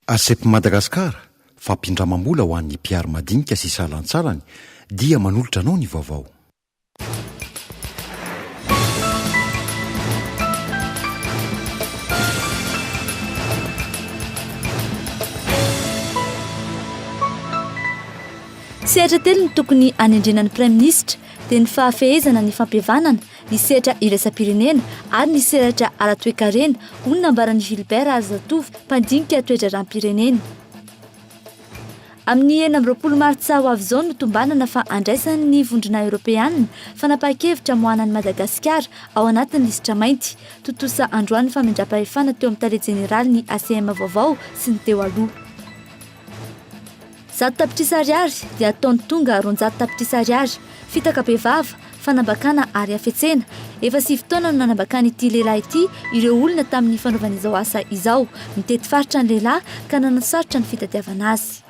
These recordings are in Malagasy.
Asep Madagascar, fampindramam-bola ho an'ny mpihary madinika sy salantsalany dia manolotra anao ny vaovao. Sehatra telo no tokony hanendrena ny Praiminisitra dia ny fahafehezana ny fampihavanana, ny sehatra iraisam-pirenena ary ny sehatra ara-toekarena, hoy ny nambaran'i Gilbert Raharizatovo, mpandinika toe-draharaham-pirenena. Amin'ny 26 martsa ho avy izao no tombanana fa handraisan'ny Vondrona Eoropeanina fanapahan-kevitra hamoahana an'i Madagasikara ao anatin'ny lisitra mainty. Tontosa androany ny famindram-pahefana teo amin'ny tale jeneralin'ny ACM vaovao sy ny teo aloha. 100 tapitrisa ariary dia ataony tonga 200 tapitrisa ariary. Fitaka bevava, fanambakana ary hafetsena. Efa sivy taona no nanambakan'ity lehilahy ity ireo olona tamin'ny fanaovany izao asa izao. Mitety faritra ny lehilahy ka nanasarotra ny fitadiavana azy.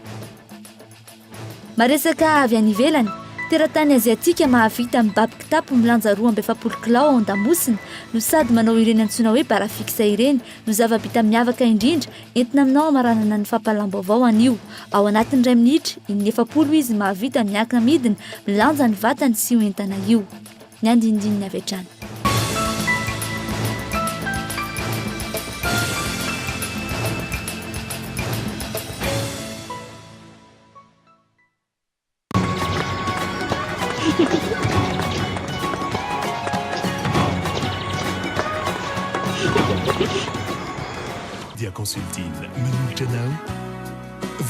Maresaka avy any ivelany, teratany aziatika mahavita mibaby kitapo milanja 42 kilao ao an-damosina no sady manao ireny antsoina hoe barre fixe ireny no zava-bita miavaka indrindra Entina aminao hamaranana ny fampahalalam-baovao anio. Ao anatin'ny iray minitra, inefapolo izy mahavita miaka-midina, milanja ny vatany sy io entana io. Ny andinindininy avy hatrany. Dia Consulting manolotra anao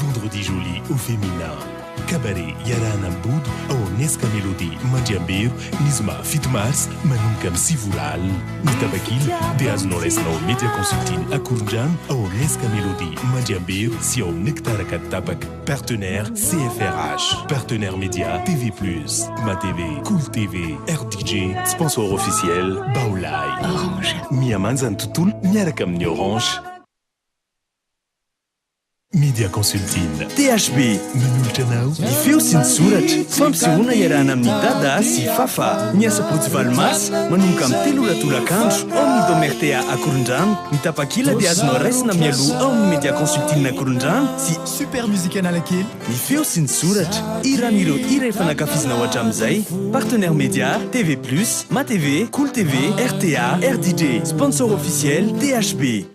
Vendredi Joli au Féminin. Cabaret iarahana amin'ny Bodo ao amin'ny Esca Melody Mandriambero ny zoma 7 mars manomboka amin'ny 9 ora alina. Ny tapakila dia azonao raisina ao Media Consulting Akorondrano ao amin'ny Esca Melody Mandriambero sy ao amin'ny Nectar Ankaditapaka. Partenaire CFRH, Partenaire Média TV+, Ma TV, Cool TV, RDJ, Sponsor officiel Baolai. Orange. Mihamanja ny tontolo miaraka amin'ny Orange. Media Consulting. THB, Manolotra anao. Ny feo sy ny soratra. Fampisehoana iarahana amin'i Dada sy Fafa. Ny asabotsy 8 marsa, manomboka amin'ny 3 ora tolakandro, ao amin'ny Dôme RTA Akorondrano. Ny tapakila dia azonao raisina mialoha ao amin'ny Media Consulting Akorondrano sy. Super Musique Analakely. Ny feo sy ny soratra. Hiran'ireo hira efa nankafizinao hatramin'izay. Partenaire Média, TV Plus, Ma TV, Cool TV, rta, RDJ. Sponsor officiel, THB.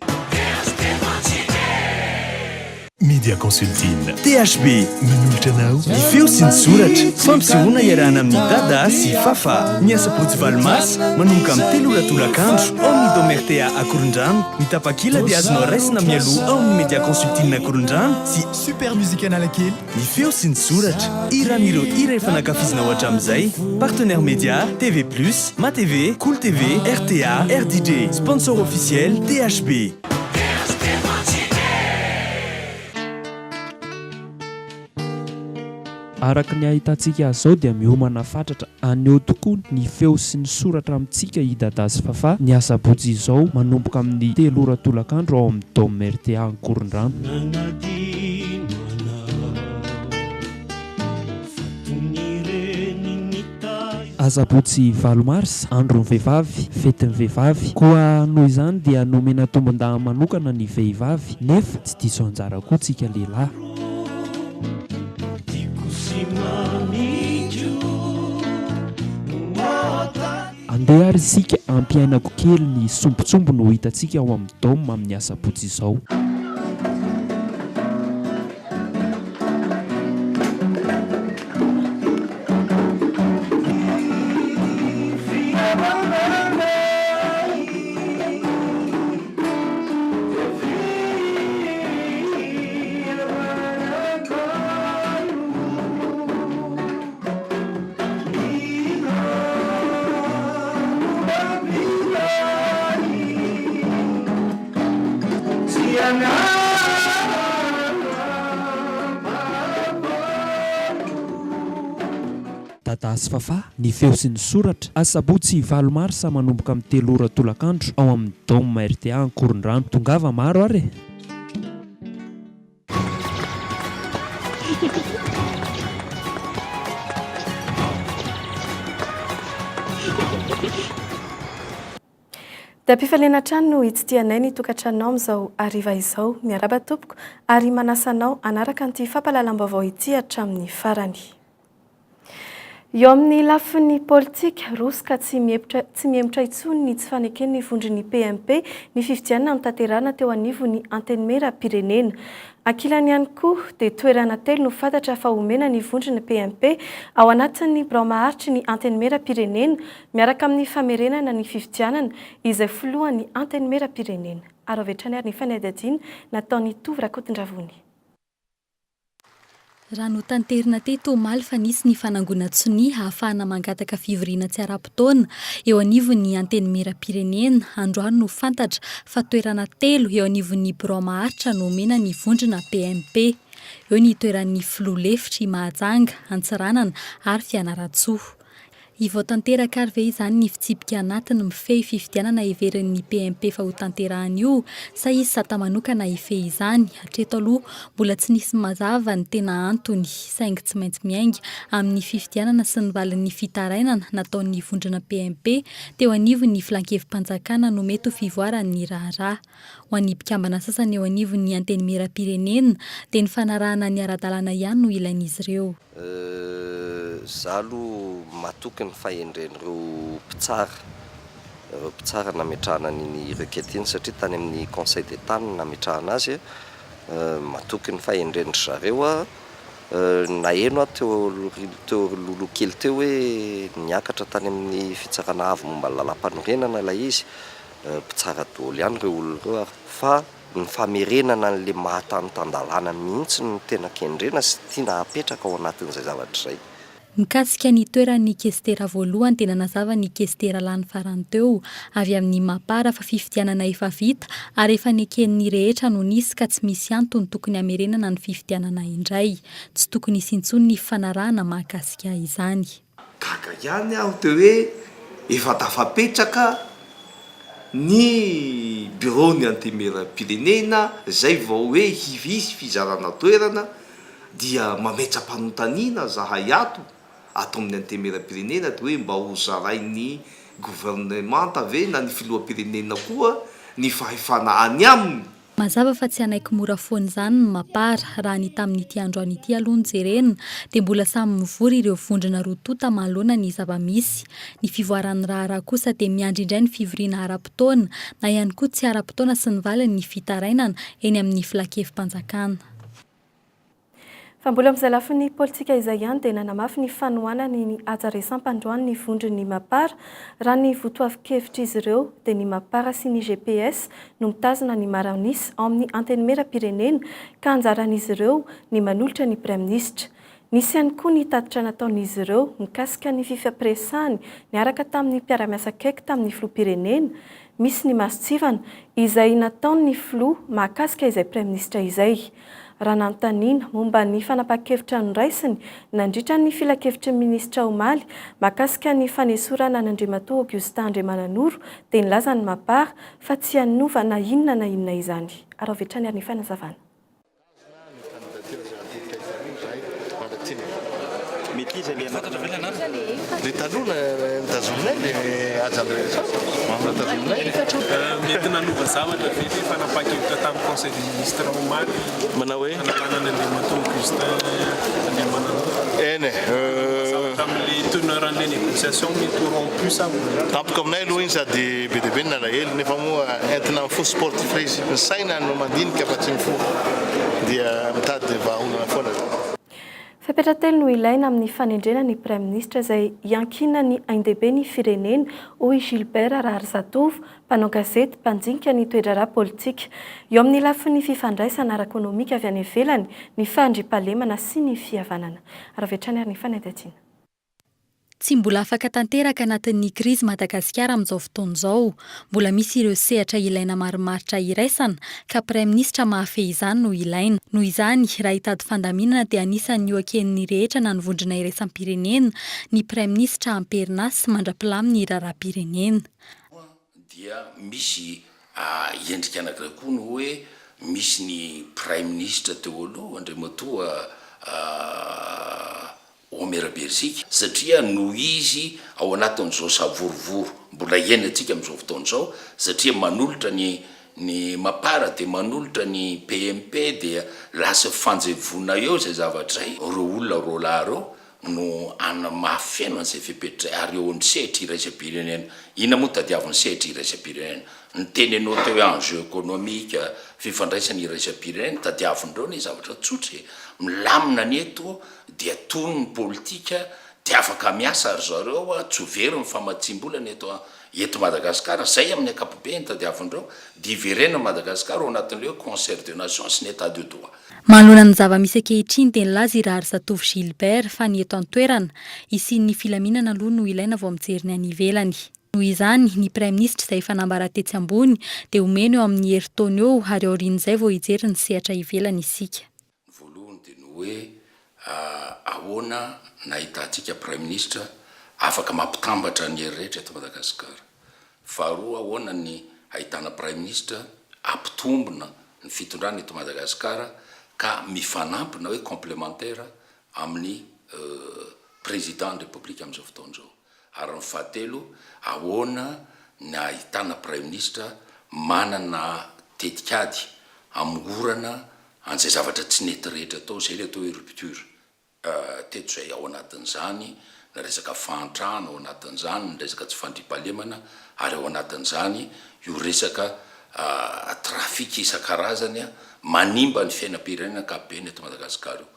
Media Consulting. THB. Manolotra anao. Ny feo sy ny soratra. Fampisehoana iarahana amin'i Dada sy Fafa. Ny asabotsy 8 marsa, manomboka amin'ny 3 ora tolakandro, ao amin'ny Dôme rta Akorondrano. Ny tapakila dia azonao raisina mialoha ao amin'ny Media Consulting Akorondrano sy. Super Musique Analakely. Ny feo sy ny soratra. Hiran'ireo hira efa nankafizinao hatramin'izay. Partenaire Média, TV Plus, Ma TV, Cool TV, rta, RDJ. Sponsor officiel, THB. Araka ny ahitantsika azy izao dia miomana fatratra haneho tokoa ny feo sy ny soratra amintsika i Dada sy Fafah ny asabotsy izao manomboka amin'ny telo ora tolakandro ao amin'ny Dôme rta Ankorondrano. Asabotsy 8 marsa, andron'ny vehivavy, fetin'ny vehivavy. Koa noho izany dia nomena tombon-dahy manokana ny vehivavy nefa tsy diso anjara koa tsika lehilahy. Andeha ary isika hampiainako kely ny sombintsombiny ho hitantsika ao amin'ny Dôme amin'ny asabotsy izao. Dada sy Fafah, ny feo sy ny soratra, asabotsy 8 marsa manomboka amin'ny 3 ora tolakandro ao amin'ny Dôme rta Ankorondrano. Tongava maro ary e! Dia am-pifaliana hatrany no hitsidihanay ny tokantranonao amin'izao hariva izao. Miarahaba tompoko ary manasa anao hanaraka an'ity fampahalalam-baovao ity hatramin'ny farany. Eo amin'ny lafiny politika, roso ka tsy mihemotra tsy mihemotra intsony ny tsy faneken'ny vondron'ny PMP ny fifidianana notanterahina teo anivon'ny Antenimierampirenena. Ankilany ihany koa dia toerana telo no fantatra fa homena ny vondron'ny PMP ao anatin'ny birao maharitry ny Antenimierampirenena miaraka amin'ny famerenana ny fifidianana izay filohan'ny Antenimierampirenena. Aro avy hatrany ary ny fanadihadiana nataon'i Tovo Rakotondravony. Raha notanterina teto omaly fa nisy ny fanangonan-tsonia hahafahana mangataka fivoriana tsy ara-potoana eo anivon'ny Antenimierampirenena, androany no fantatra fa toerana telo eo anivon'ny birao maharitra no omena ny vondrona PMP. Eo ny toeran'ny filoha lefitry i Mahajanga, Antsiranana ary Fianarantsoa. Hivao tanteraka ary ve izany ny fitsipika anatiny mifehy fifidianana heverin'ny PMP fa hotanterahana io sa hisy sata manokana hifehy izany? Hatreto aloha mbola tsy nisy mazava ny tena antony saingy tsy maintsy miainga amin'ny fifidianana sy ny valin'ny fitarainana nataon'ny vondrona PMP teo anivon'ny filankevi-panjakana no mety ho fivoaran'ny raharaha. Ho an'ny mpikambana sasany eo anivon'ny Antenimierampirenena dia ny fanarahana ny ara-dalàna ihany no ilain'izy ireo. Za aloha matoky ny fahendren'ireo mpitsara, ireo mpitsara nametrahana an'iny requête iny satria tany amin'ny conseil d'Etat no nametrahana azy, matoky ny fahendren-dry zareo aho, naheno aho teo teo alohaloha kely teo hoe niakatra tany amin'ny fitsarana avo momba ny lalàmpanorenana ilay izy, mpitsara daholo ihany ireo olona ireo ary fa Ny famerenana an'ilay maha tany tan-dalàna mihitsy no tena kendrena sy tiana hapetraka ao anatin'izay zavatra izay. Mikasika ny toeran'ny kestera voalohany dia nanazava ny kestera lany farany teo avy amin'ny Mapar fa fifidianana efa vita ary efa neken'ny rehetra no nisy ka tsy misy antony tokony hamerenana ny fifidianana indray. Tsy tokony hisy intsony ny fifanarahana mahakasika izany. Gaga ihany aho teo hoe efa tafapetraka ny biraon'ny Antenimierampirenena izay vao hoe hisy fizarana toerana dia mametra-panontaniana zahay ato, ato amin'ny Antenimierampirenena dia hoe mba ho zarain'ny governemanta ve na ny filoham-pirenena koa ny fahefana any aminy? Mazava fa tsy hanaiky mora foana izany ny Mapar. Raha ny tamin'ity androany ity aloha no jerena dia mbola samy mivory ireo vondrona roa tonta manoloana ny zava-misy. Ny fivoaran'ny raharaha kosa dia miandry indray ny fivoriana ara-potoana na ihany koa tsy ara-potoana sy ny valin'ny fitarainana eny amin'ny filankevi-panjakana. Fa mbola amin'izay lafiny politika izay ihany dia nanamafy ny fanohanany ny Haja Resampa androany ny vondron'ny Mapar. Raha ny votoavin-kevitr'izy ireo dia ny Mapar sy ny gps no mitazona ny maro an'isa ao amin'ny Antenimierampirenena ka anjaran'izy ireo ny manolotra ny Praiminisitra. Nisy ihany koa ny tatitra nataon'izy ireo mikasika ny fifampiresahany niaraka tamin'ny mpiara-miasa akaiky tamin'ny Filoham-pirenena, misy ny mason-tsivana izay nataon'ny Filoha mahakasika izay Praiminisitra izay. Raha nanontaniana momba ny fanapahan-kevitra noraisiny nandritra ny filankevitry ny minisitra omaly mahakasika ny fanesorana an'Andriamatoa Augustin Andriamananoro dia nilaza ny Mapar fa tsy hanova na inona na inona izany. Araho avy hatrany ary ny fanazavana. Mety nanova zavatra ve ilay fanapahan-kevitra tamin'ny conseil des ministres omaly hanalana an'i Andriamatoa Augustin Andriamananoro? Eny e. Zavatra amin'ilay teneur an'ilay négociation mety ho rompu sa mbola? Tampoka aminay aloha iny sady be dia be ny nalahelo nefa moa entina amin'ny fo sportif ilay izy. Ny saina no mandinika fa tsy ny fo dia mitady vahaolana foana. Fepetra telo no ilaina amin'ny fanendrena ny Praiminisitra izay iankinan'ny ain-dehibe ny firenena, hoy i Gilbert Raharizatovo, mpanao gazety, mpandinika ny toe-draharaha politika. Eo amin'ny lafiny fifandraisana ara-ekonomika avy any ivelany, ny fandriampahalemana sy ny fihavanana. Ary avy hatrany ary ny fanadihadiana. Tsy mbola afaka tanteraka anatin'ny krizy Madagasikara amin'izao fotoana izao. Mbola misy ireo sehatra ilaina marimaritra iraisana ka Praiminisitra mahafehy izany no ilaina. Noho izany, raha hitady fandaminana dia anisan'ny ohaken'ny rehetra na ny vondrona iraisam-pirenena ny Praiminisitra am-perinasa mandra-pilamin'ny raharaham-pirenena. Dia misy endrika anankiray koa ny hoe misy ny Praiminisitra teo aloha Andriamatoa Omer Beriziky, satria noho izy ao anatin'izao savorovoro. mbola iainantsika amin'izao fotoana izao satria manolotra ny ny mapar dia manolotra ny PMP dia lasa fanjevoana eo izay zavatra izay, ireo olona roalahy ireo no ana mahafeno an'izay fepetra izay ary eo amin'ny sehatra iraisam-pirenena, inona moa no tadiavin'ny sehatra iraisam-pirenena? Niteny ianao teo hoe enjeu économique, fifandraisana iraisam-pirenena, tadiavin'ireo anie zavatra tsotra e, milamina ny eto dia tony ny politika dia afaka miasa ry zareo a, tsy ho very ny famatsiam-bola ny eto eto Madagasikara, izay amin'ny ankapobeny tadiavin'ireo, dia hiverenan'i Madagasikara ao anatin'ilay hoe concert de nations sy ny état de droit. Manoloana ny zava-misy ankehitriny dia nilaza i Raharizatovo Gilbert fa ny eto an-toerana, hisian'ny filaminana aloha no ilaina vao mijery ny any ivelany. Noho izany, ny Praiminisitra izay efa nambara tetsy ambony dia omena eo amin'ny herintaona eo ary aorian'izay vao hijery ny sehatra ivelany isika. Ny voalohany dia ny hoe ahoana no ahitantsika Praiminisitra afaka mampitambatra ny hery rehetra eto Madagasikara. Faharoa ahoana ny ahitana Praiminisitra hampitombina ny fitondrana eto Madagasikara ka mifanampy na hoe complémentaire amin'ny Président ny Repoblika amin'izao fotoana izao. Ary ny fahatelo ahoana ny ahitana Praiminisitra manana tetikady hamongorana an'izay zavatra tsy nety rehetra tao, izay ilay atao hoe rupture teto izay ao anatin'izany ny resaka fahantrana, ao anatin'izany ny resaka tsy fandriampahalemana ary ao anatin'izany io resaka trafic isan-karazany manimba ny fiainam-pirenena ankapobeny eto Madagasikara io.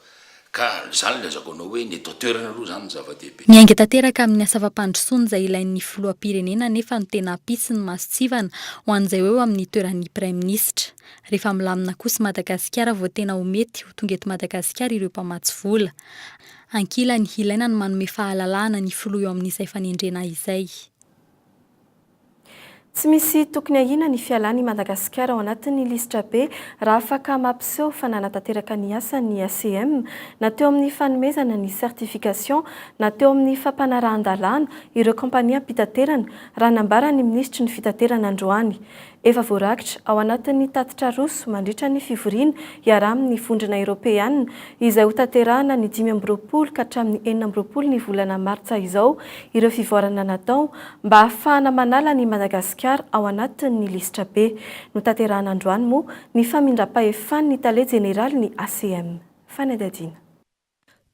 Ka izany ilazako anao hoe ny eto an-toerana aloha izany no zava-dehibe. Miainga tanteraka amin'ny asa fampandrosoana izay ilain'ny filoham-pirenena anefa no tena hampisy ny mason-tsivana ho an'izay ho eo amin'ny toeran'ny praiminisitra. Rehefa milamina kosa i Madagasikara vao tena ho mety ho tonga eto Madagasikara ireo mpamatsy vola. Ankilany, ilaina ny manome fahalalahana ny filoha eo amin'izay fanendrena izay. Tsy misy tokony ahiana ny fialan' i Madagasikara ao anatin'ny lisitra B raha afaka mampiseho fa nanatanteraka ny asany ny ACM na teo amin'ny fanomezana ny certification na teo amin'ny fampanarahan-dalàna ireo kaompaniam-pitaterana, raha nambaran'ny minisitry ny fitaterana androany. Efa voarakitra ao anatin'ny tatitra aroso mandritra ny fivoriana iaraha-amin'ny Vondrona Eoropeana izay hotanterahana ny 25 ka hatramin'ny 26 ny volana martsa izao ireo fivoarana natao mba hahafahana manala an'i Madagasikara ao anatin'ny lisitra B. Notanterahana androany moa ny famindram-pahefan'ny tale jeneralin'ny ACM. Fanadihadiana.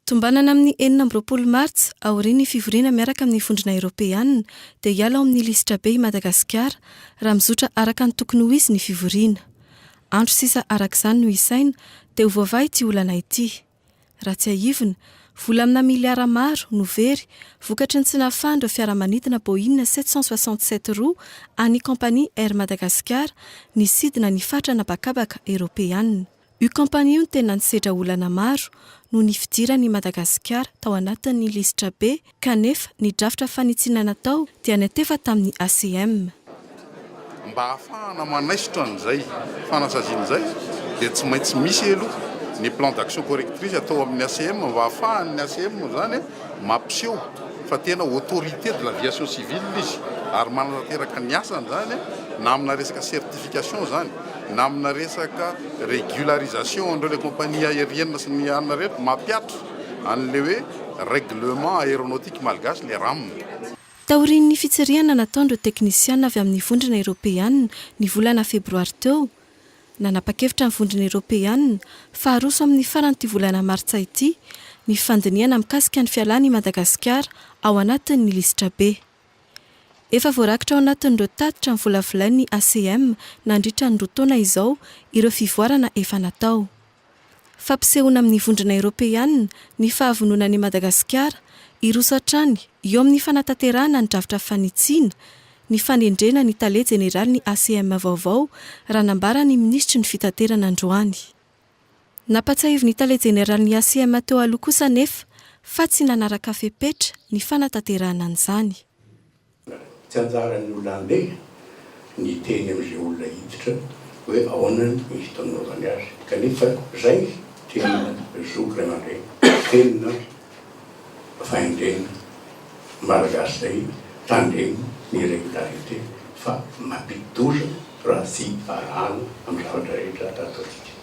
Tombanana amin'ny 26 martsa, aorian'ny fivoriana miaraka amin'ny Vondrona Eoropeana, dia hiala ao amin'ny lisitra B i Madagasikara, raha mizotra araka ny tokony ho izy ny fivoriana. Andro sisa araka izany no isaina, dia ho voavaha ity olana ity. Raha tsiahivina, vola amina miliara maro no very vokatry ny tsy nahafahan'ireo fiaramanidina Boeing 767 roa an'ny kaompania Air Madagascar nisidina ny faritra an'habakabaka Eoropeana. Io kaompania io no tena nisedra olana maro noho ny fidiran' i Madagasikara tao anatin' ny lisitra B kanefa ny drafitra fanitsiana natao dia niantefa tamin' ny ACM. Mba hahafahana manaisotra an'izay fanasaziana izay dia tsy maintsy misy aloha ny plan d'action correctrice atao amin'ny ACM mba hahafahan'ny ACM izany mampiseho fa tena autorité de l'aviation civile izy ary manatanteraka ny asany izany na amina resaka certification izany na amina resaka régularisation an'ireo ilay compagnie aérienne sy ny anona rehetra mampihatra an'ilay hoe règlement aéronautique malgache, ilay ram. Taorian'ny fitsirihana nataon'ireo teknisiana avy amin'ny Vondrona Eoropeana ny volana febroary teo, nanapa-kevitra ny Vondrona Eoropeana fa haroso amin'ny faran'ity volana martsa ity ny fandinihana mikasika ny fialan'i Madagasikara ao anatin'ny lisitra B. Efa voarakitra ao anatin'ireo tatitra novolavolain'ny ACM nandritra ny roa taona izao ireo fivoarana efa natao. Fampisehoana amin'ny Vondrona Eoropeana ny fahavononan'i Madagasikara hiroso hatrany eo amin'ny fanatanterahana ny drafitra fanitsiana ny fanendrena ny tale jeneralin'ny ACM vaovao raha nambaran'ny minisitry ny fitaterana androany. Nampatsiahivin'ny tale jeneralin'ny ACM teo aloha kosa anefa fa tsy nanaraka fepetra ny fanatanterahana an'izany. Tsy anjaran'ny olona handeha ny hiteny amin'izay olona hiditra hoe ahoana ny hanaovany azy kanefa izay tena zoky ray aman-dreny, tena fahendrena malagasy izay tandremo ny régularité fa mampidi-doza raha tsy arahana amin'ny zavatra rehetra ataontsika.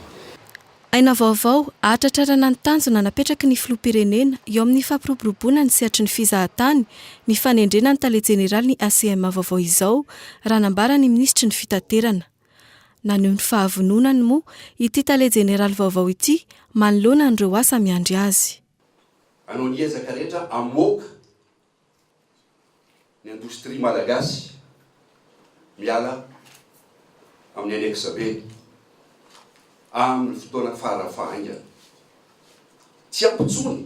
Aina vaovao hahatratrarana ny tanjona napetraky ny Filoham-pirenena eo amin'ny fampiroboroboana ny sehatry ny fizahantany ny fanendrena ny tale jeneralin'ny ACM vaovao izao, raha nambaran'ny minisitry ny Fitaterana. Naneho ny fahavononany moa ity tale jeneraly vaovao ity manoloana an'ireo asa miandry azy. Hanao ny ezaka rehetra hamoaka ny indostria malagasy miala amin'ny annexe B amin'ny fotoana fara fahaingana. Tsy ampy intsony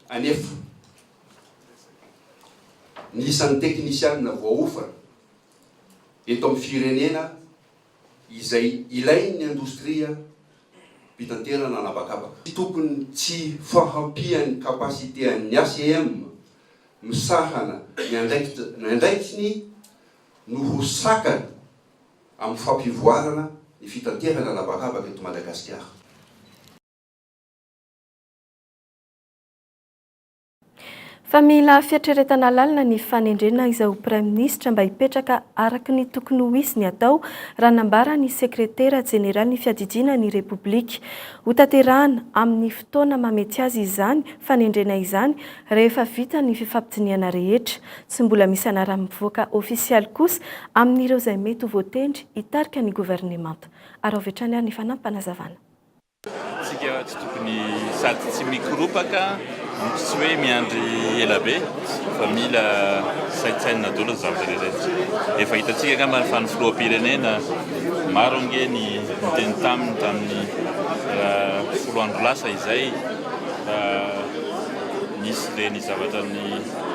anefa ny isan'ny teknisianina voaofana eto amin'ny firenena izay ilain'ny indostria mpitanterana an'habakabaka. Tsy tokony tsy fahampian'ny capacité an'ny ACM misahana ny andraikitra ny andraikiny no ho sakana amin'ny fampivoarana ny fitanterana an'habakabaka eto Madagasikara. Fa mila fieritreretana lalina ny fanendrena izay ho Praiminisitra mba hipetraka araka ny tokony ho izy ny atao, raha nambaran'ny Sekretera jeneralin'ny Fiadidiana ny Repoblika. Hotanterahana amin'ny fotoana mahamety azy izany fanendrena izany rehefa vita ny fifampidinihana rehetra. Tsy mbola misy anara-mivoaka ofisialy kosa amin'ireo izay mety ho voatendry hitarika ny governemanta. Araho avy hatrany ary ny fanampinazavana. Tsika tsy tokony sady tsy mikoropaka no tsy hoe miandry ela be fa mila saintsainina daholo ny zavatra rehetra. Efa hitantsika angamba fa ny filoham-pirenena maro ange ny niteny taminy tamin'ny folo andro lasa izay raha nisy ireny zavatra niseho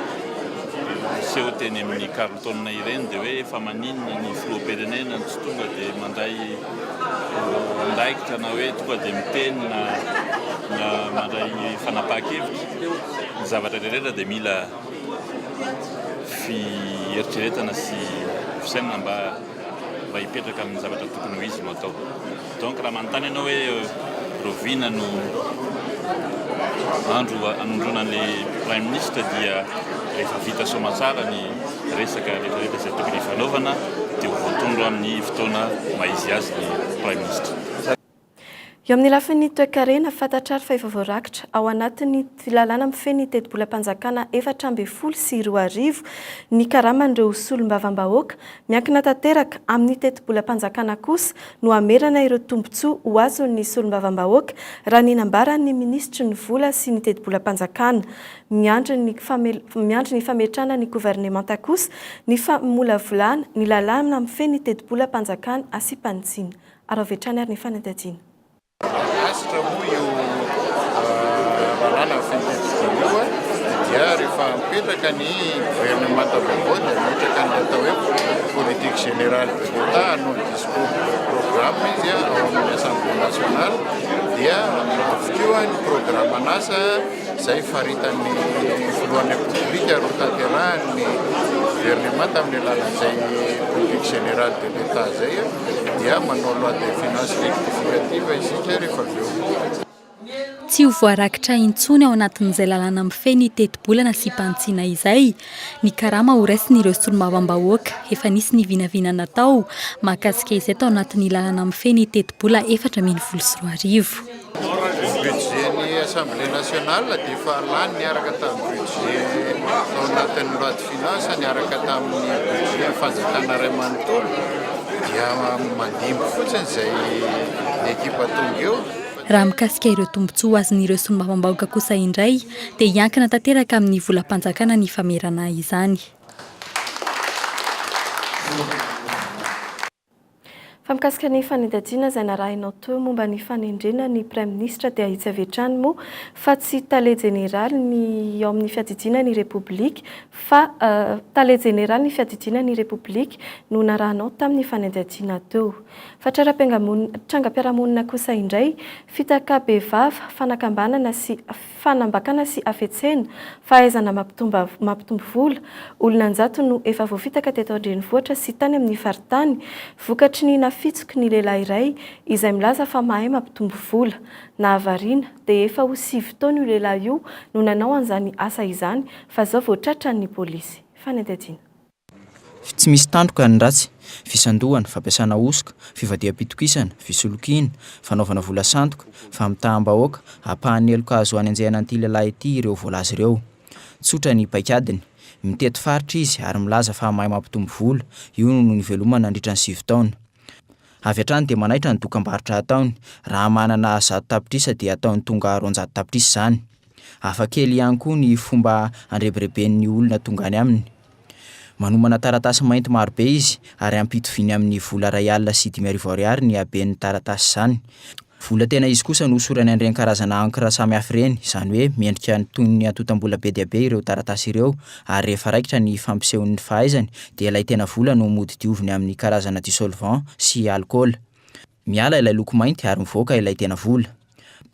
teny amin'ny Carlton ireny dia hoe fa maninona ny filoham-pirenena no tsy tonga dia mandray andraikitra na hoe tonga dia miteny na na mandray fanapahan-kevitra. Ny zavatra rehetra dia mila fieritreretana sy fisainana mba mba hipetraka amin'ny zavatra tokony ho izy no atao. Donc raha manontany ianao hoe rahoviana no andro hanondroana an'ilay Praiminisitra dia rehefa vita soamantsara ny resaka rehetra rehetra izay tokony hifanaovana dia ho voatondro amin'ny fotoana maha izy azy ny Praiminisitra. Eo amin'ny lafiny toekarena, fantatra ary fa efa voarakitra ao anatin'ny lalàna mifehy ny tetibolam-panjakana 2014 ny karaman'ireo solombavambahoaka. Miankina tanteraka amin'ny tetibolam-panjakana kosa no hamerana ireo tombontsoa ho azon'ny solombavambahoaka, raha ny nambaran'ny minisitry ny vola sy ny tetibolam-panjakana. Miandry ny miandry ny fametrahana ny governemanta kosa ny famolavolana ny lalàna mifehy ny tetibolam-panjakana asiam-panitsiana. Ary avy hatrany ary ny fanadihadiana. Lasitra moa io lalàna mifehy ny tetibola io dia rehefa mipetraka ny governemanta vaovao dia hametraka ny atao hoe politique générale de l'Etat hanao ny discours programme izy ao amin'ny Assemblée nationale dia avy koa ny programan'asa izay faritan'ny filohan'ny Repoblika ary hotanterahin'ny governemanta amin'ny alalan'izay politique générale de l'Etat izay dia manao loi de finances rectificative isika rehefa avy eo. Tsy ho voarakitra intsony ao anatin'izay lalàna mifehy ny tetibola nasiam-panitsiana izay ny karama horaisin'ireo solombavambahoaka. Efa nisy ny vinavina natao mahakasika izay tao anatin'ny lalàna mifehy ny tetibola 2014. Ny budget-n'ny Assemblée nationale dia efa lany niaraka tamin'ny budget tao anatin'ny loi de finances niaraka tamin'ny budget-n'ny fanjakana iray manontolo dia mandimby fotsiny izay ekipa tonga eo. Raha mikasika ireo tombontsoa ho azon'ireo solombavambahoaka kosa indray dia hiankina tanteraka amin'ny volam-panjakana ny famerana izany. Fa mikasika ny fanadihadiana izay narahinao teo momba ny fanendrena ny Praiminisitra dia ahitsy avy hatrany moa fa tsy tale jeneraly ny ao amin'ny fiadidiana ny Repoblika fa tale jeneraly ny fiadidiana ny Repoblika no narahanao tamin'ny fanadihadiana teo. Fa trangam-piarahamonina kosa indray, fitaka bevava, fanakambanana sy Fanambakana sy hafetsena, fahaizana mampitomba mampitombo vola, olona an-jatony no efa voafitaka teto an-drenivohitra sy tany amin'ny faritany, vokatry ny nafitsoky ny lehilahy iray izay milaza fa mahay mampitombo vola. Nahavariana, dia efa ho sivy taona io lehilahy io no nanao an'izany asa izany fa zao vao tratran'ny polisy. Fanadihadiana. Tsy misy tandroka ny ratsy, fisandohana, fampiasana hosoka, fivadiham-pitokisana, fisolokiana, fanaovana vola sandoka, famitaham-bahoaka, ampahan'ny heloka azo hanenjehana an'ity lehilahy ity ireo voalaza ireo. Tsotra ny paikadiny. Mitety faritra izy ary milaza fa mahay mampitombo vola, io no nivelomany nandritra ny sivy taona. Avy hatrany dia manaitra ny dokambarotra ataony, raha manana 100 tapitrisa dia ataony tonga 200 tapitrisa izany. Hafa kely ihany koa ny fomba andrebirebeny ny olona tonga any aminy. Manomana taratasy mainty marobe izy ary ampitoviany amin'ny vola 5001 ariary ny haben'ny taratasy izany. Vola tena izy kosa no hosorany an'ireny karazana encre samihafa ireny, izany hoe miendrika toy ny antontam-bola be dia be ireo taratasy ireo ary rehefa raikitra ny fampisehony ny fahaizany dia ilay tena vola no mody dioviny amin'ny karazana dissolvant sy alikaola. Miala ilay loko mainty ary mivoaka ilay tena vola.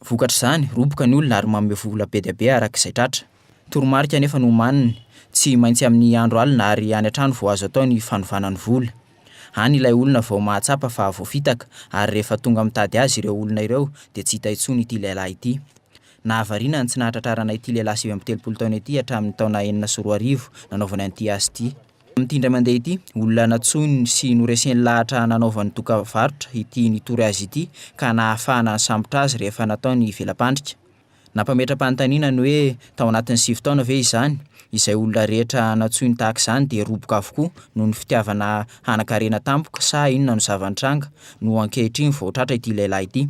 Vokatr'izany, roboka ny olona ary manome vola be dia be araka izay tratra. Toromarika anefa no omaniny, tsy maintsy amin'ny andro alina ary any an-trano vao azo atao ny fanovana ny vola. Any ilay olona vao mahatsapa fa voafitaka ary rehefa tonga mitady azy ireo olona ireo dia tsy hita intsony ity lehilahy ity. Nahavariana ny tsy nahatratrarana ity lehilahy 39 taona ity hatramin'ny taona 2006 nanaovany an'ity asa ity. Amin'ity indray mandeha ity, olona nantsoiny sy noreseny lahatra nanaovany doka varotra ity nitory azy ity ka nahafahana nisambotra azy rehefa natao ny vela-pandrika. Nampametra-panontaniana ny hoe tao anatin'ny sivy taona ve izany? Izay olona rehetra nantsoiny tahaka izany dia roboka avokoa noho ny fitiavana hanan-karena tampoka sa inona no zava-nitranga no ankehitriny vao tratra ity lehilahy ity?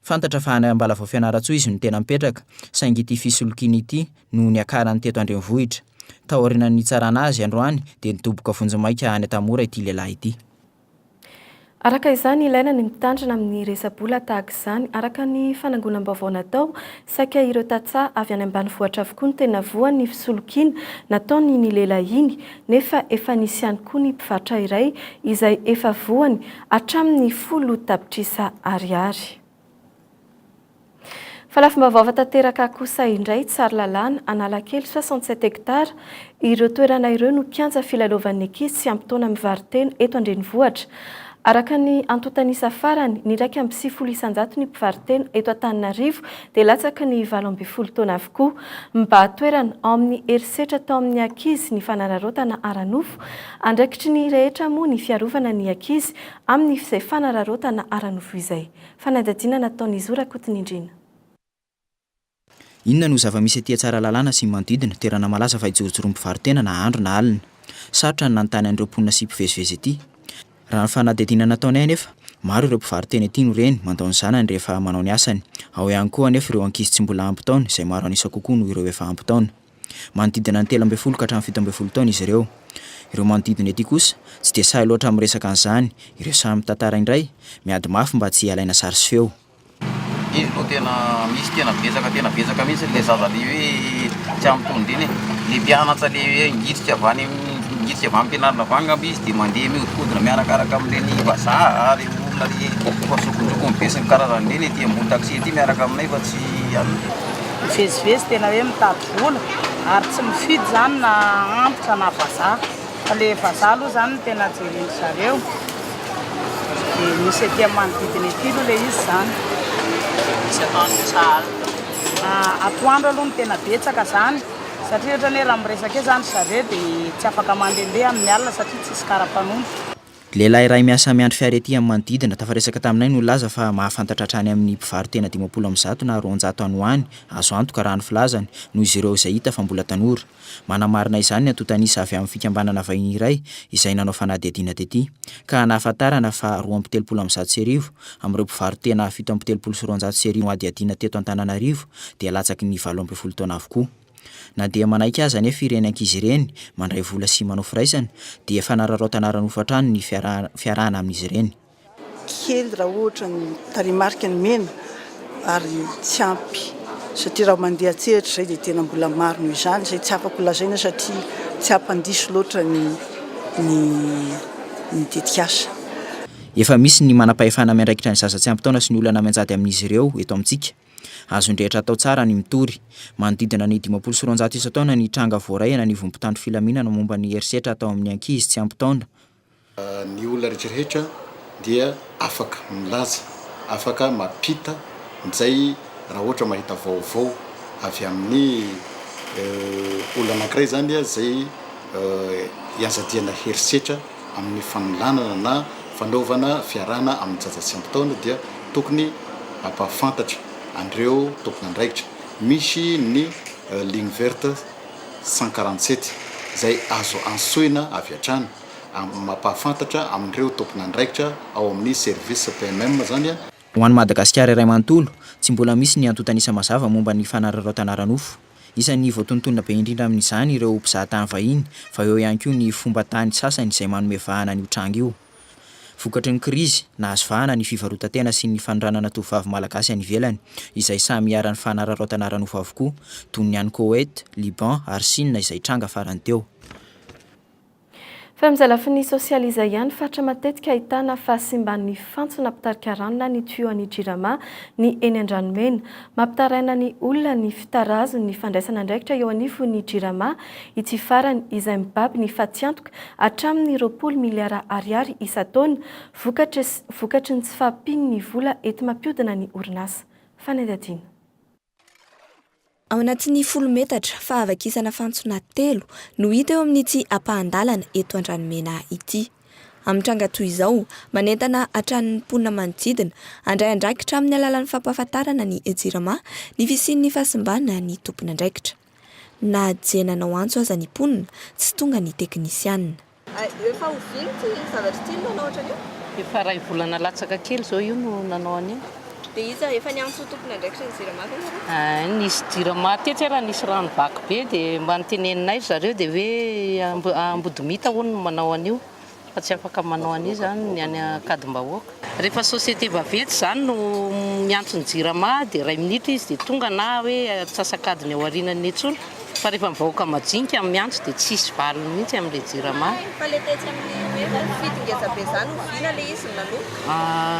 Fantatra fa any Ambalavao Fianarantsoa izy no tena mipetraka saingy ity fisolokiana ity no niakarany teto an-drenivohitra. Taorian'ny nitsarana azy androany dia nidoboka vonjimaika any Antamora ity lehilahy ity. Araka izany, ilaina ny mitandrina amin'ny resa-bola tahaka izany. Araka ny fanangonam-baovao natao, saika ireo tantsaha avy any ambanivohitra avokoa no tena voan'ny fisolokiana nataon'iny lehilahy iny, nefa efa nisy ihany koa ny mpivarotra iray izay efa voany hatramin'ny folo tapitrisa ariary. Fa lafim-baovao hafa tanteraka kosa indray, Tsaralalàna, Analakely, 67 hectares, ireo toerana ireo no kianja filalaovan'ny ankizy tsy ampy taona mivaro-tena eto an-drenivohitra. Araka ny antontan'isa farany, ny 91% ny mpivaro-tena eto Antananarivo dia latsaky ny 18 taona avokoa. Mibahan-toerana ao amin'ny herisetra atao amin'ny ankizy ny fanararaotana ara-nofo. Andraikitry ny rehetra moa ny fiarovana ny ankizy amin'izay fanararaotana ara-nofo izay. Fanadihadiana nataon'i Zo Rakotonindrina. Inona no zava-misy aty Tsaralalàna sy ny manodidina, toerana malaza fa ijorojoroan'ny mpivaro-tena na andro na alina? Sarotra ny nanontany an'ireo mponina sy mpivezivezy ety. Raha ny fanadihadiana nataonay anefa, maro ireo mpivaro-tena ety no reny mandao ny zanany rehefa manao ny asany. Ao ihany koa anefa ireo ankizy tsy mbola ampy taona, izay maro an'isa kokoa noho ireo efa ampy taona. Manodidina ny 13 ka hatramin'ny 17 taona izy ireo. Ireo manodidina ety kosa, tsy dia sahy loatra miresaka an'izany, ireo sahy mitantara indray, miady mafy mba tsy halaina sary sy feo. Izy aloha tena misy tena betsaka tena betsaka mihitsy le zaza le hoe tsy ampy taona ireny e, le mpianatra le hoe ngitrika avy any ngitrika avy any am-pianarana avy any angamba izy de mandeha mihodinkodina miarakaraka amin'ireny vazaha re olona re efa zokinjokiny be sy ny karazany ireny ety ambony taxi ety miaraka aminay fa tsy anona. Mivezivezy tena hoe mitady vola ary tsy mifidy izany na antitra na vazaha fa le vazaha aloha izany no tena jeren-dry zareo dia misy ety amin'ny manodidina ety aloha le izy izany. Misy atoandro sa alina? Atoandro aloha no tena betsaka izany satria ohatrany hoe raha miresaka eo izany ry zareo dia tsy afaka mandehandeha amin'ny alina satria tsisy kara-panondro. Lehilahy iray miasa miandry fiara ety amin'ny manodidina, tafaresaka taminay no nilaza fa mahafantatra hatrany amin'ny mpivaro-tena 150 na 200 any ho any, azo antoka raha ny filazany, noho izy ireo izay hita fa mbola tanora. Manamarina izany ny antontan'isa avy amin'ny fikambanana vahiny iray izay nanao fanadihadiana tety, ka nahafantarana fa 1132 amin'ireo mpivaro-tena 237 nohadihadiana teto Antananarivo dia latsaky ny 18 taona avokoa. Na dia manaiky aza anefa ireny ankizy ireny mandray vola sy manao firaisana dia fanararaotana ara-nofo hatrany ny fiarahana amin'izy ireny. Kely raha ohatra ny tarehimarika ny mena ary tsy ampy satria raha mandeha an-tsehatra izay dia tena mbola maro noho izany izay tsy afaka ho lazaina satria tsy hampandiso loatra ny ny ny tetikasa. Efa misy ny manam-pahefana miandraikitra ny zaza tsy ampy taona sy ny olana mianjady amin'izy ireo eto amintsika. Azon'ny rehetra atao tsara ny mitory. Manodidina ny 250 isan-taona ny tranga voaray eny anivon'ny mpitandro filaminana momba ny herisetra atao amin'ny ankizy tsy ampy taona. Ny olona rehetra rehetra dia afaka milaza, afaka mampita izay raha ohatra mahita vaovao avy amin'ny olona anankiray izany izay. ianjadiana herisetra amin'ny fanolanana na fanaovana fiarahana amin'ny zaza tsy ampy taona dia tokony hampahafantatra an'ireo tompon'andraikitra. Misy ny ligne verte 147 izay azo antsoina avy hatrany mampahafantatra amin'ireo tompon'andraikitra ao amin'ny service PMM izany. Ho an'i Madagasikara iray manontolo, tsy mbola misy ny antontan'isa mazava momba ny fanararaotana ara-nofo. Isan'ny voatonontonona be indrindra amin'izany ireo mpizahatany vahiny fa eo ihany koa ny fomban-tany sasany izay manome vahana an'io tranga io. Vokatry ny krizy, nahazo vahana ny fivarotan-tena sy ny fanondranana tovovavy malagasy any ivelany, izay samy iharan'ny fanararaotana ara-nofo avokoa, toy ny any Koweït, Liban ary Sina izay tranga farany teo. Fa amin'izay lafiny sosialy izay ihany, faritra matetika ahitana fahasimban'ny fantsona mpitarika rano na ny tuyau an'ny Jirama ny eny Andranomena. Mampitaraina ny olona ny fitarazon'ny fandraisana andraikitra eo anivon'ny Jirama ity farany izay mibaby ny fatiantoka hatramin'ny 20 miliara ariary isan-taona vokatry vokatry ny tsy fahampian'ny vola enti-mampiodina ny orinasa. Fanadihadiana. Ao anatin'ny folo metatra, fahavakisana fantsona telo no hita eo amin'ity ampahan-dalana eto Andranomena ity. Amin'ny tranga toy izao, manentana hatrany ny mponina manodidina handray andraikitra amin'ny alalan'ny fampahafantarana ny Jirama ny fisian'ny fahasimbana ny tompon'andraikitra. Na dia nanao antso aza ny mponina, tsy tonga ny teknisianina. Efa oviana ity zavatra ity no nanao ohatran'io? Efa iray volana latsaka kely izao io no nanao an'io. Dia iza efa niantso tompon'andraikitry ny Jirama ve nareo? Hay, nisy Jirama tetsy ary nisy rano vaky be dia mba noteneninay ry zareo dia hoe Ambodimita hono no manao an'io fa tsy afaka manao an'io izany ny any Ankadimbahoaka. Rehefa société vaventy izany no miantso ny Jirama dia iray minitra izy dia tonga na hoe antsasak'adiny ao aorianany intsony. Fa rehefa ny vahoaka majinika no miantso dia tsisy valiny mihitsy amin'ilay jirama. Fa ilay tetsy amin'ny hoe mifidy ngeza be izany oviana ilay izy no nanomboka?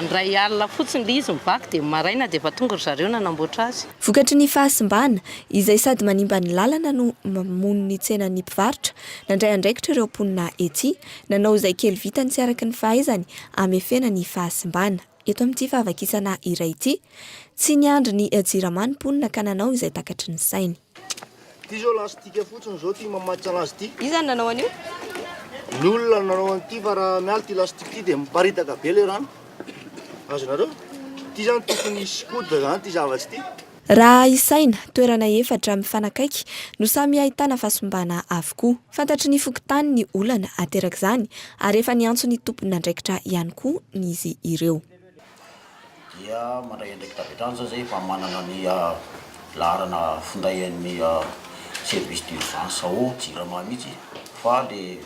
Indray alina fotsiny ilay izy mivaky dia maraina dia efa tonga ry zareo nanamboatra azy. Vokatry ny fahasimbana, izay sady manimba ny lalana no mamono ny tsenan'ny mpivarotra, nandray andraikitra ireo mponina etsy, nanao izay kely vitany sy araka ny fahaizany hamefena ny fahasimbana. Eto amin'ity fahavakisana iray ity, tsy niandry ny Jirama ny mponina ka nanao izay takatry ny sainy. Ty zao lastika fotsiny zao ty mamaditra anazy ty. Iza no nanao an'io? Ny olona no nanao an'ity fa raha miala ty lastika ty dia miparitaka be le rano. Azonareo? Ty zany tokony hisy coude zany ty zavatra ty. Raha isaina, toerana efatra mifanakaiky no samy ahitana fahasimbana avokoa. Fantatry ny fokontany ny olana aterak'izany ary efa niantso ny tompon'andraikitra ihany koa izy ireo. Dia mandray andraikitra avy hatrany zao zay efa manana ny laharana finday an'ny service d'urgence ao jirama mihitsy fa le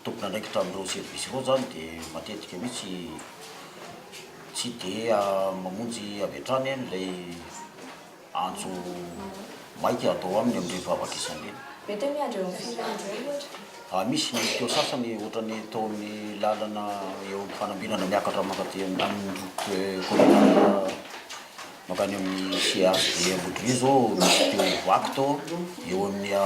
tompon'andraikitra amin'ireo service ireo zany de matetika mihitsy tsy de mamonjy avy hatrany an'ilay Antso maika atao aminy amin'ireny fahavakisana ireny. Mety hoe miandry eo amin'ny firy andro eo ohatra? Ah, misy ny teo sasany ohatran'ny tao amin'ny lalana eo amin'ny fanambinana miakatra mankaty amin'ny route communale mankany amin'ny CHD Ambodivy izao misy teo vaky tao eo amin'ny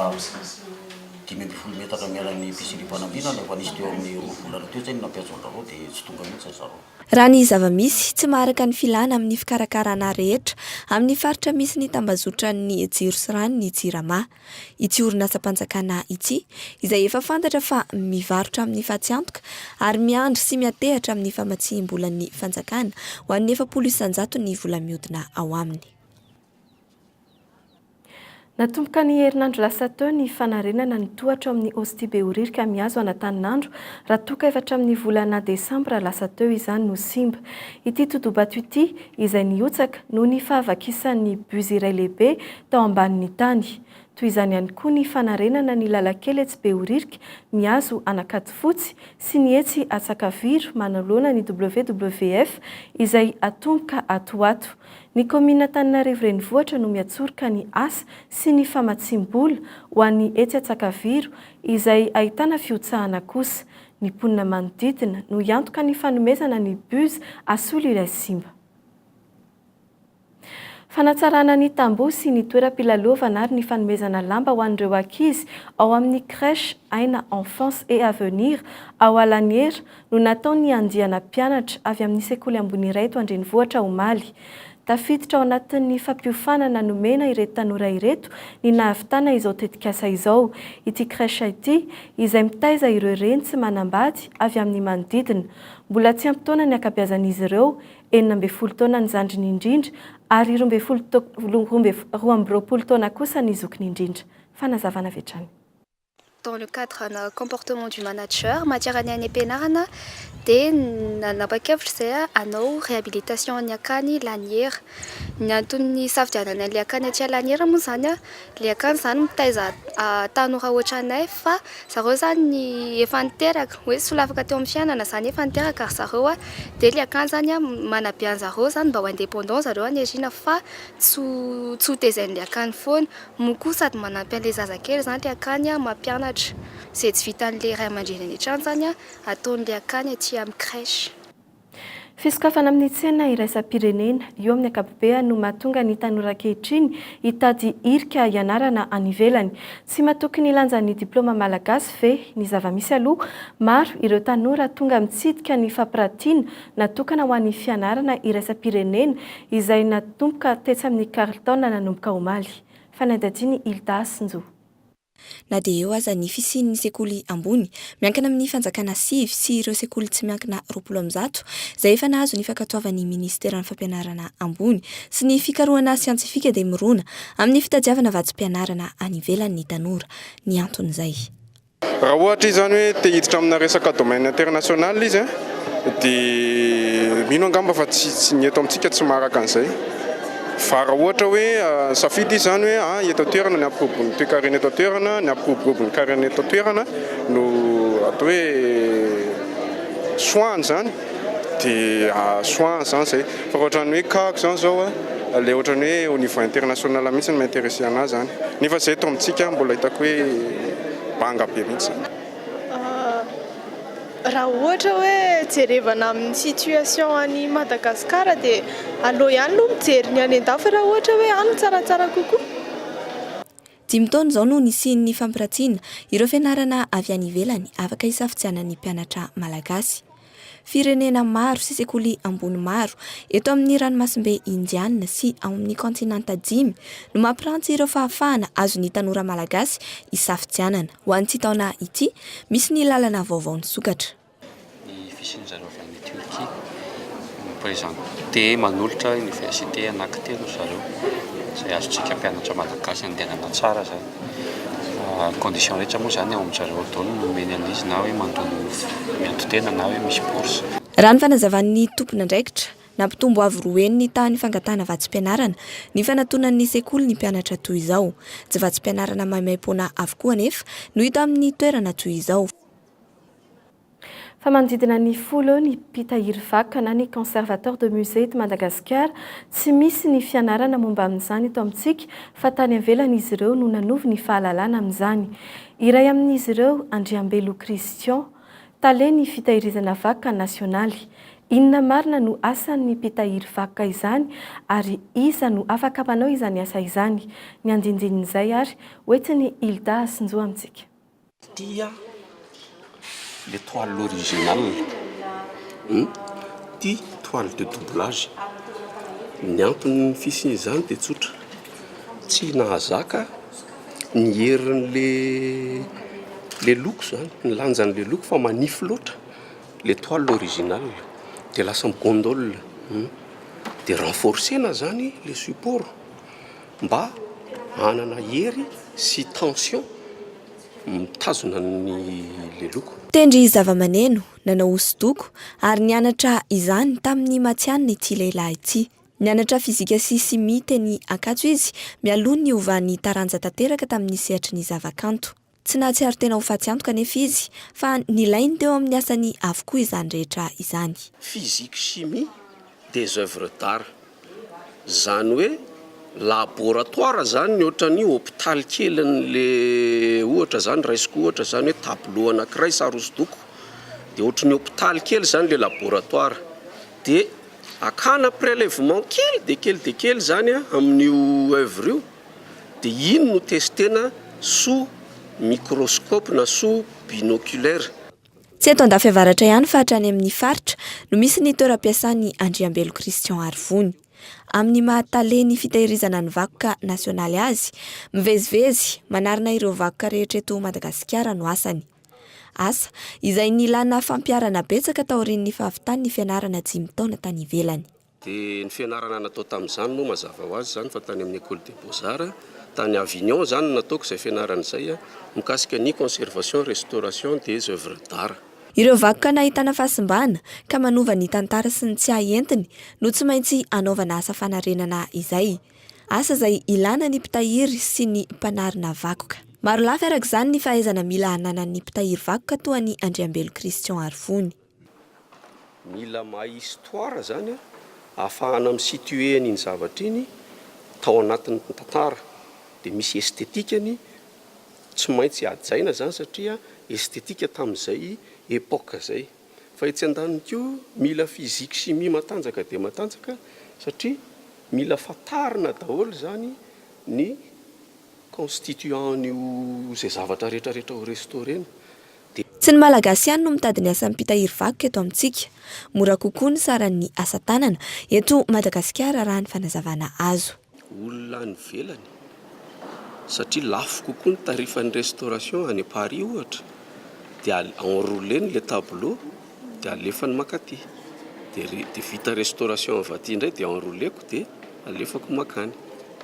15 metatra miala ny épicerie Panambinana efa nisy teo amin'ny roa volana teo izay no nampiantso an-dRareo dia tsy tonga mihitsy ry zareo. Raha ny zava-misy, tsy maharaka ny filàna amin'ny fikarakarana rehetra amin'ny faritra misy ny tambazotran'ny jiro sy rano ny Jirama. Ity orinasam-panjakana ity, izay efa fantatra fa mivarotra amin'ny fatiantoka ary miandry sy miatehatra amin'ny famatsiam-bolan'ny fanjakana ho an'ny 40 isan-jaton'ny vola mihodina ao aminy. Natomboka ny herinandro lasa teo ny fanarenana ny tohatra ao amin'ny Ostie Behoririka mihazo an'Antaninandro raha toa ka efa hatramin'ny volana desambra lasa teo izany no simba. Ity todobato ity izay nihotsaka noho ny fahavakisan'ny bus iray lehibe tao ambanin'ny tany. Toy izany ihany koa ny fanarenana ny lalan-kely etsy Behoririka mihazo an'Ankadifotsy sy ny etsy Atsakaviro manoloana ny WWF izay hatomboka ato ho ato. Ny kaominina Antananarivo Renivohitra no miatsoroka ny asa sy ny famatsiam-bola ho an'ny etsy Antsakaviro izay ahitana fihotsahana kosa. Ny mponina manodidina no hiantoka ny fanomezana ny bus hasolo ilay simba. Fanatsarana ny tamboho sy ny toeram-pilalaovana ary ny fanomezana lamba ho an'ireo ankizy ao amin'ny crèche Aina Enfance et Avenir ao Alaniera no nataon'ny andiana mpianatra avy amin'ny sekoly ambony iray eto an-drenivohitra omaly. Tafiditra ao anatin'ny fampiofanana nomena ireto tanora ireto ny nahavitana izao tetikasa izao. Ity crèche ity, izay mitaiza ireo reny tsy manambady avy amin'ny manodidina. Mbola tsy ampy taona ny ankabeazan'izy ireo, 16 taona ny zandriny indrindra ary 22 taona kosa ny zokiny indrindra. Fanazavana avy hatrany. Dans le cadre ana comportement du manager, matière any any am-pianarana dia nanapa-kevitra izay hanao réhabilitation ny akany Laniera. Ny anton'ny nisafidianana an'ilay akany aty Laniera moa izany, ilay akany izany mitaiza tanora ohatranay fa zareo izany efa niteraka, hoe solafaka teo amin'ny fiainana izany efa niteraka ry zareo dia ilay akany izany manabe an'zareo izany mba ho indépendant zareo any aoriana fa tsy ho tsy ho tezain'ilay akany foana. Moa koa sady manampy an'ilay zazakely izany ilay akany mampianatra. Izay tsy vitan'ilay ray aman-dreny any an-trano izany ataon'ilay akany aty amin'ny crèche. Fisokafana amin'ny tsena iraisam-pirenena, io amin'ny ankapobeany no mahatonga ny tanora ankehitriny hitady hirika hianarana any ivelany. Tsy matoky ny lanjan'ny diplaoma malagasy ve? Ny zava-misy aloha, maro ireo tanora tonga mitsidika ny fampiratiana natokana ho an'ny fianarana iraisam-pirenena izay natomboka tetsy amin'ny Carlton nanomboka omaly. Fanadihadian'i Hilda Sinjo. Na dia eo aza ny fisian'ny sekoly ambony miankina amin'ny fanjakana sivy sy ireo sekoly tsy miankina 120 izay efa nahazo ny fankatoavan'ny minisiteran'ny fampianarana ambony sy ny fikarohana siantifika dia mirona amin'ny fitadiavana vatsim-pianarana any ivelany ny tanora. Ny anton'izay. Raha ohatra izy zany hoe te hiditra amina resaka domaine international izy dia mino angamba fa tsy tsy ny eto amintsika tsy maharaka an'izay. Fa raha ohatra hoe nisafidy izy zany hoe ah eto an-toerana ny hampiroborobo ny toekarena eto an-toerana, ny hampiroborobo ny karena eto an-toerana no atao hoe choix-ny zany dia choix-ny zany zay. Fa raha ohatran'ny hoe cas-ko zany zao a, le ohatran'ny hoe au niveau international mihitsy no mi-intéresser anahy zany. Nefa zay eto amintsika mbola hitako hoe banga be mihitsy zany. Raha ohatra hoe jerevana amin'ny situation any Madagascar dia aleo ihany aloha mijery ny any an-dafy raha ohatra hoe any no tsaratsara kokoa. Dimy taona izao no nisian'ny fampiratiana ireo fianarana avy any ivelany afaka hisafidianan'ny mpianatra malagasy. Firenena maro sy sekoly ambony maro eto amin'ny ranomasimbe Indiana sy ao amin'ny kaontinanta dimy no mampiranty ireo fahafahana azon'ny tanora malagasy hisafidianana. Ho an'ity taona ity, misy ny lalana vaovao nisokatra. Ny fisian'zareo avy any Turquie mi-presenter manolotra université anankitelo ry zareo izay azontsika mpianatra malagasy andehanana tsara zany. Ny condition rehetra moa zany ao amin-jareo ao daholo no omeny an'izy na hoe mandoa mianto-tena na hoe misy bourse. Raha ny fanazavan'ny tompon'andraikitra, nampitombo avo roa heny ny tahan'ny fangatahana vatsim-pianarana ny fanatonan'ny sekoly ny mpianatra toy izao. Tsy vatsim-pianarana maimaimpoana avokoa anefa no hita amin'ny toerana toy izao. Fa manodidina ny folo eo ny mpitahiry vakoka na ny conservateur de musée eto Madagasikara. Tsy misy ny fianarana momba amin'izany eto amintsika fa tany ivelany izy ireo no nanovo ny fahalalana amin'izany. Iray amin'izy ireo Andriambelo Christian, tale ny fitahirizana vakoka nasionaly. Inona marina no asan'ny mpitahiry vakoka izany ary iza no afaka manao izany asa izany? Ny andindinin'izay ary hoentin'i Hilda Hasinjo amintsika. Ity a le toile original hum ity toile de doublage ny anton'ny fisian'izany dia tsotra tsy nahazaka ny herin'le le loko zany ny lanjan'le loko fa manify loatra le toile original dia lasa mi-gondole hum dia renforcer-na zany le support mba hanana hery sy tension mitazona ny le loko. Mpitendry zavamaneno, nanao hosodoko ary nianatra izany tamin'ny matihanina ity lehilahy ity. Nianatra fizika sy simia teny Ankatso izy mialoha ny niovan'ny taranja tanteraka tamin'ny sehatry ny zavakanto. Tsy nahatsiaro tena ho faty antoka anefa izy fa nilainy teo amin'ny asany avokoa izany rehetra izany. Physique chimie des oeuvres d'art Zany hoe laboratoire zany ny ohatran'ny hopitaly kelin'le ohatra zany raisiko ohatra zany hoe tableau anakiray sary hosodoko de ohatran'ny hopitaly kely zany le laboratoire de akana prelèvement kely de kely de kely zany amin'io oeuvre io de iny no testena sous microscope na sous binoculaire. Tsy eto Andafiavaratra ihany fa hatrany amin'ny faritra no misy ny toeram-piasan'i Andriambelo Christian Arivony. Amin'ny maha tale ny fitahirizana ny vakoka nasionaly azy, mivezivezy manarina ireo vakoka rehetra eto Madagasikara no asany. Asa izay nilana fampiharana betsaka taorian'ny fahavitan'ny fianarana dimy taona tany ivelany. Dia ny fianarana natao tamin'izany moa mazava ho azy izany fa tany amin'ny Ecole des Beaux Arts, tany Avignon izany no nataoko izay fianarana izay mikasika ny conservation restauration des oeuvres d'art. Ireo vakoka nahitana fahasimbana ka manova ny tantara sy ny tsiahy entiny no tsy maintsy anaovana asa fanarenana izay. Asa izay ilana ny mpitahiry sy ny mpanarina vakoka. Marolafy araka izany ny fahaizana mila ananan'ny mpitahiry vakoka toa an'i Andriambelo Christian Arivony. Mila mahay histoire zany ahafahana mi-situer an'iny zavatra iny tao anatin'ny tantara. Dia misy estetikany tsy maintsy hajaina zany satria estetika tamin'izay époque zay. Fa etsy andaniny koa mila physique chimie matanjaka dia matanjaka satria mila fantarina daholo zany ny constituant-n'io izay zavatra rehetra rehetra ho restaurer-na. Dia. Tsy ny Malagasy ihany no mitady ny asan'ny mpitahiry vakoka eto amintsika. Mora kokoa ny saran'ny asa tanana eto Madagasikara raha ny fanazavana azo. Olona any ivelany satria lafo kokoa ny tarifan'ny restauration any Paris ohatra dia enrouleny le tableau dia alefany mankaty dia dia vita restauration avy aty indray dia enrouleko dia alefako mankany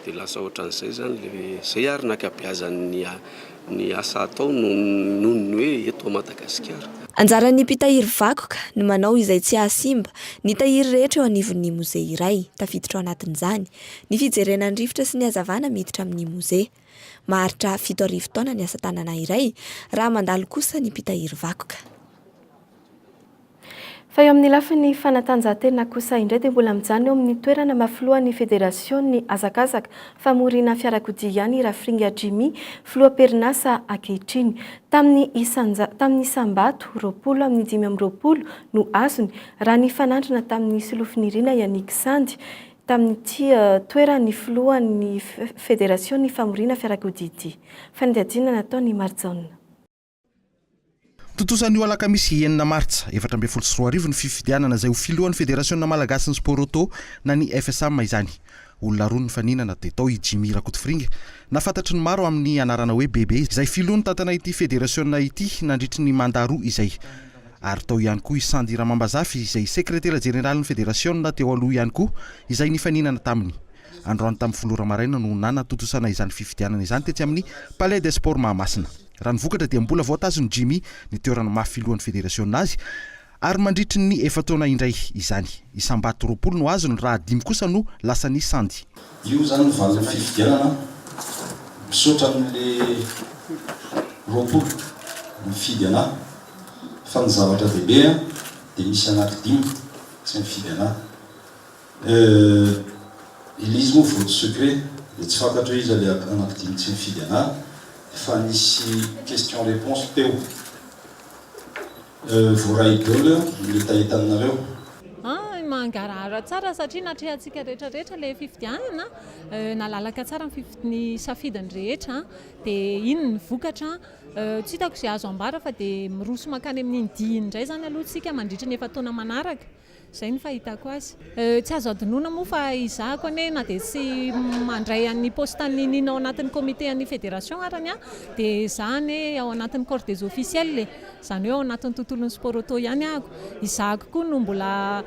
dia lasa ohatran'izay zany le zay ary ny ankabeazan'ny ny asa atao noho ny hoe eto Madagasikara. Anjaran'ny mpitahiry vakoka ny manao izay tsy hahasimba ny tahiry rehetra eo anivon'ny mozea iray, tafiditra ao anatin'izany ny fijerena ny rivotra sy ny hazavana miditra amin'ny mozea. Maharitra 7000 taona ny asa tanana iray raha mandalo kosa ny mpitahiry vakoka. Fa eo amin'ny lafiny fanatanjahantena kosa indray dia mbola mijanona eo amin'ny toerana maha filohan'ny federasion'ny hazakazaka famoriana fiarakodia ihany i Rafiringa Jimmy, filoha am-perinasa ankehitriny. Tamin'ny isanja tamin'ny isam-bato 20 amin'ny 25 no azony raha nifanandrina tamin'ny Solofonirina Yannick Sandy tamin'ity toeran'ny filohan'ny federasion'ny famoriana fiarakodia ity. Fanadihadiana nataon'i Marijaona. Tontosa anio alakamisy enina martsa 2014 ny fifidianana izay ho filohan'ny Federasiona malagasin'ny Sport Auto na ny FSAM izany. Olona roa nifaninana dia tao i Jimmy Rakotofiringa na fantatry ny maro amin'ny anarana hoe Bebe izay filoha nitantana ity federasiona ity nandritry ny mandat roa izay ary tao ihany koa i Sandy Ramambazafy izay sekretera jeneralin'ny federasiona teo aloha ihany koa izay nifaninana taminy. Androany tamin'ny folo ora maraina no nanatontosana izany fifidianana izany tetsy amin'ny Palais des Sports Mahamasina. Raha ny vokatra dia mbola voatazon'i Jimmy ny toerana maha filohan'ny federasiona azy ary mandritry ny efa-taona indray izany. Isam-bato 20 no azony raha dimy kosa no lasan'i Sandy. Io izany ny valin'ny fifidianana, misaotra an'le 20 nifidy anah fa ny zavatra dehibe dia misy anaky dimy tsy nifidy anah. Euh ilay izy moa vote secret dia tsy fantatro hoe iza ilay anankidimy tsy nifidy anah fa nisy question réponse teo. Euh voaray daholo ny hetahetanareo. An, mangarahara tsara satria natrehantsika rehetra rehetra ilay fifidianana, nalalaka tsara ny ny safidiny rehetra dia iny ny vokatra, tsy hitako izay azo ambara fa dia miroso mankany amin'iny dihy iny indray izany aloha isika mandritra ny efa-taona manaraka. Izay no fahitako azy. Tsy azo adinoina moa fa izahako anie na dia tsy mandray an'ny poste an'ny nina ao anatin'ny comité an'ny fédération arany aho dia izaho anie ao anatin'ny corps des officiels e! Izany hoe ao anatin'ny tontolon'ny sport auto ihany ahako. Izahako koa no mbola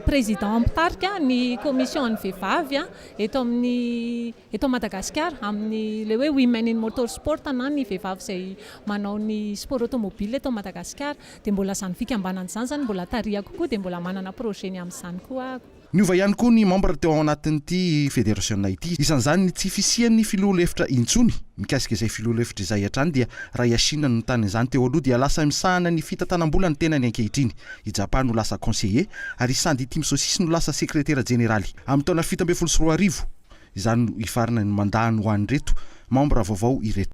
président mpitarika ny commission an'ny vehivavy eto amin'ny Eto Madagasikara, amin'ny ilay hoe Women in Motor Sport na ny vehivavy izay manao ny sport automobile eto Madagasikara, dia mbola izany fikambanana izany izany mbola tarihako koa dia mbola manana projet ny amin'izany koa aho. Niova ihany koa ny membre teo ao anatin'ity federasiona ity. Isan'izany ny tsy fisian'ny filoha lefitra intsony. Mikasika izay filoha lefitra izay hatrany dia raha i Achille no nitana izany teo aloha dia lasa misahana ny fitantanam-bola ny tenany ankehitriny. I Japa no lasa conseiller ary i Sandy Timsosisy no lasa sekretera jeneraly. Amin'ny taona 2017 Izany no hifarana ny mandat ho an'ireto membre vaovao ireto.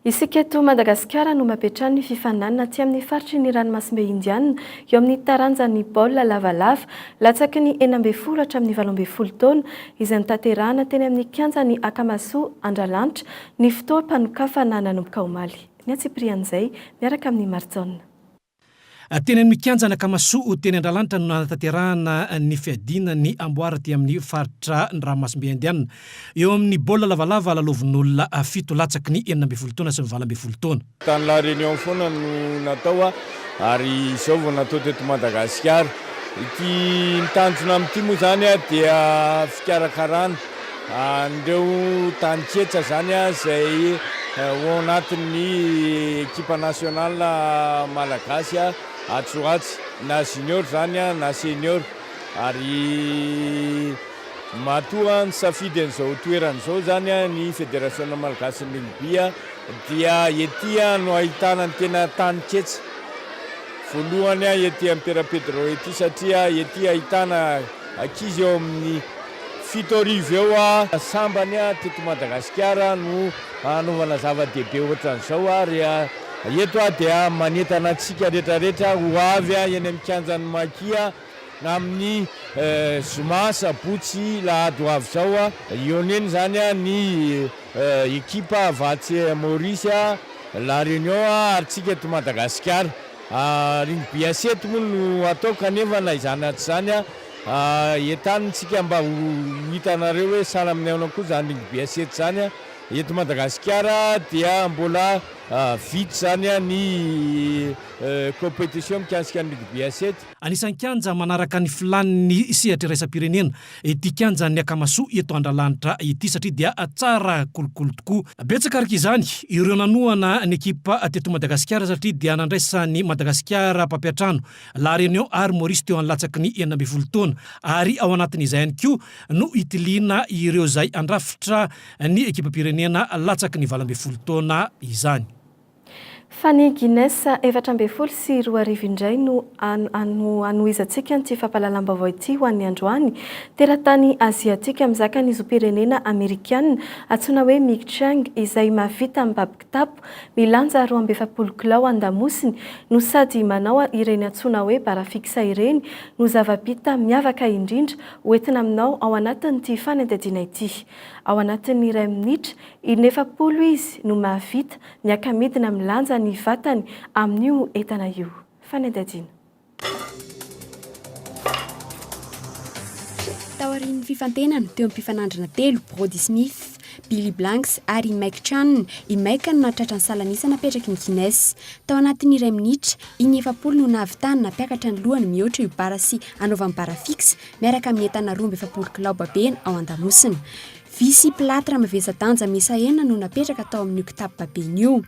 Isika eto Madagasikara no mampiantrano ny fifaninanana aty amin'ny faritry ny ranomasimbe Indiana eo amin'ny taranjan'ny baolina lavalava latsaky ny 16 hatramin'ny 18 taona izay notanterahana teny amin'ny kianjan'ny Akamasoa Andralanitra ny fotoam-panokafana nanomboka omaly. Ny antsipirian'izay miaraka amin'i Marijaona. Teny amin'ny kianjan'i Akamasoa teny Andralanitra no nanatanterahana ny fiadiana ny amboara aty amin'ny faritra ny ranomasimbe Indiana. Eo amin'ny baolina lavalava lalaovin'olona fito latsaky ny 16 taona sy ny 18 taona. Tany La Réunion foana no natao ary izao vao natao teto Madagasikara. Ity ny tanjona amin'ity moa izany dia fikarakarana an'ireo taninketsa izany izay ho ao anatin'ny ekipa nationale malagasy atsy ho atsy, na junior izany na senior. Ary matoa nisafidy an'izao toerana izao izany ny Federasiona malagasin'ny rugby dia ety no ahitana ny tena taninketsa voalohany ety amin'ny Père Pedro ety satria ety ahitana ankizy eo amin'ny 7000 eo. Sambany teto Madagasikara no hanaovana zava-dehibe ohatran'izao ary eto aho dia manentana antsika rehetrarehetra ho avy eny amin'ny kianjan'ny Maki amin'ny zoma, sabotsy, lahady ho avy izao. Hihaona eny izany ny ekipa avy atsy Maorisy, La Réunion ary tsika eto Madagasikara. Rugby à sept moa no atao kanefa na izany na tsy izany entanina tsika mba ho hitanareo hoe sahala amin'ny ahoana koa izany rugby à sept izany. Eto Madagasikara dia mbola vitsy izany ny competition mikasika ny rugby à sept. Anisan'ny kianja manaraka ny filàn'ny sehatra iraisam-pirenena ity kianjan'ny Akamasoa eto Andralanitra ity satria dia tsara kolokolo tokoa. Betsaka araka izany ireo nanohana ny ekipa teto Madagasikara satria dia nandraisan'i Madagasikara mpampiantrano La Réunion ary Maurice teo an'latsaky ny 16 taona ary ao anatin'izay ihany koa no hitiliana ireo izay handrafitra ny ekipam-pirenena latsaky ny 18 taona izany. Fa ny Guinness 2014 indray no hanohizantsika an'ity fampahalalam-baovao ity ho an'ny androany. Teratany Aziatika mizaka ny zom-pirenena Amerikana, antsoina hoe Mick Chang, izay mahavita mibaby kitapo milanja 42 kilao an-damosiny no sady manao ireny antsoina hoe barre fixe ireny no zava-bita miavaka indrindra hoentina aminao ao anatin'ity fanadihadiana ity. Ao anatin'ny iray minitra, inefapolo izy no mahavita miaka-midina milanja ny vatany amin'io entana io. Fanadihadiana. Taorian'ny fifantenana teo amin'ny mpifanandrina telo, Brodie Smith, Billy Blanks ary i Mike Chan, i Mike no nahatratra ny salan'isa napetraky ny Guinness. Tao anatin'ny iray minitra, inefapolo no nahavitany nampiakatra ny lohany mihoatra io bara sy anaovany bara fixe miaraka amin'ny entana 42 kilao babena ao an-damosina. Vy sy plâtre mavesa-danja miisa enina no napetraka tao amin'io kitapo babena io.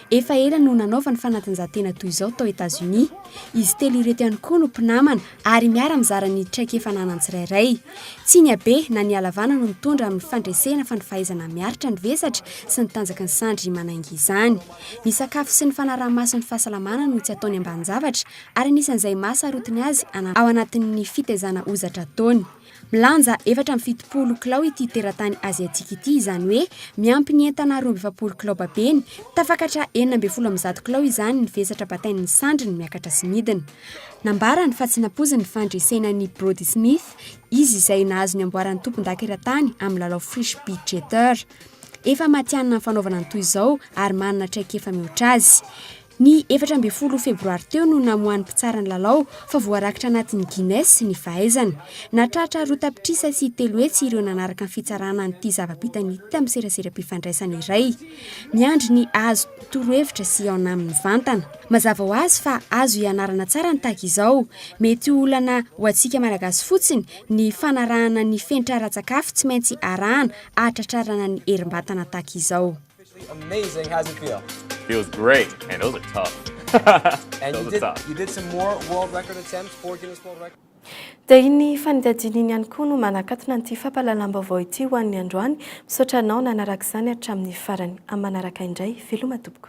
Efa ela no nanaovany fanatanjahantena toy izao tao Etazonia. Izy telo ireto ihany koa no mpinamana ary miara-mizara ny traikefa ananany tsirairay. Tsy ny habe na ny halavana no mitondra amin'ny fandresena fa ny fahaizana miaritra ny vesatra sy ny tanjaky ny sandry manainga izany. Ny sakafo sy ny fanaraha-maso ny fahasalamana no tsy ataony ambanin-javatra ary anisan'izay mahasarotiny azy ao anatin'ny fitaizana hozatra ataony. Milanja 74 kilao ity teratany aziatika ity, izany hoe miampy ny entana 42 kilao babeny, tafakatra 116 kilao izany ny vesatra batain'ny sandriny miakatra sy midina. Nambarany fa tsy nampoiziny ny fandresena an'i Brodie Smith, izy izay nahazo ny amboaran'ny tompondaka eran-tany amin'ny lalao Frisbee Jeter. Efa matihanina amin'ny fanaovana ny toy izao ary manana traikefa mihoatra azy. Ny 14 febroary teo no namoahan'ny mpitsara ny lalao fa voarakitra anatin'ny Guinness ny fahaizany. Nahatratra 3 200 ireo nanaraka ny fitsarana an'ity zava-bitany ity tamin'ny seraseram-pifandraisana iray. Miandry ny hahazo torohevitra sy hihaona aminy mivantana. Mazava ho azy fa azo ianarana tsara ny tahaka izao. Mety ho olana ho antsika Malagasy fotsiny ny fanarahana ny fenitra ara-tsakafo tsy maintsy arahana hahatratrarana ny herim-batana tahaka izao. Amazing. How's it feel? Feels great. Man, those are tough. And those you are did tough. you did some more world record attempts, four Guinness World Records. Dia iny fanadihadiana iny ihany koa no manakatona an'ity fampahalalam-baovao ity ho an'ny androany. Misaotra anao nanaraka izany hatramin'ny farany. Amin'ny manaraka indray, veloma tompoko.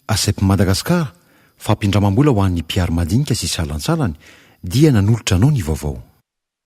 ACEP Madagascar, fampindramam-bola ho an'ny mpihary madinika sy salantsalany, dia nanolotra anao ny vaovao.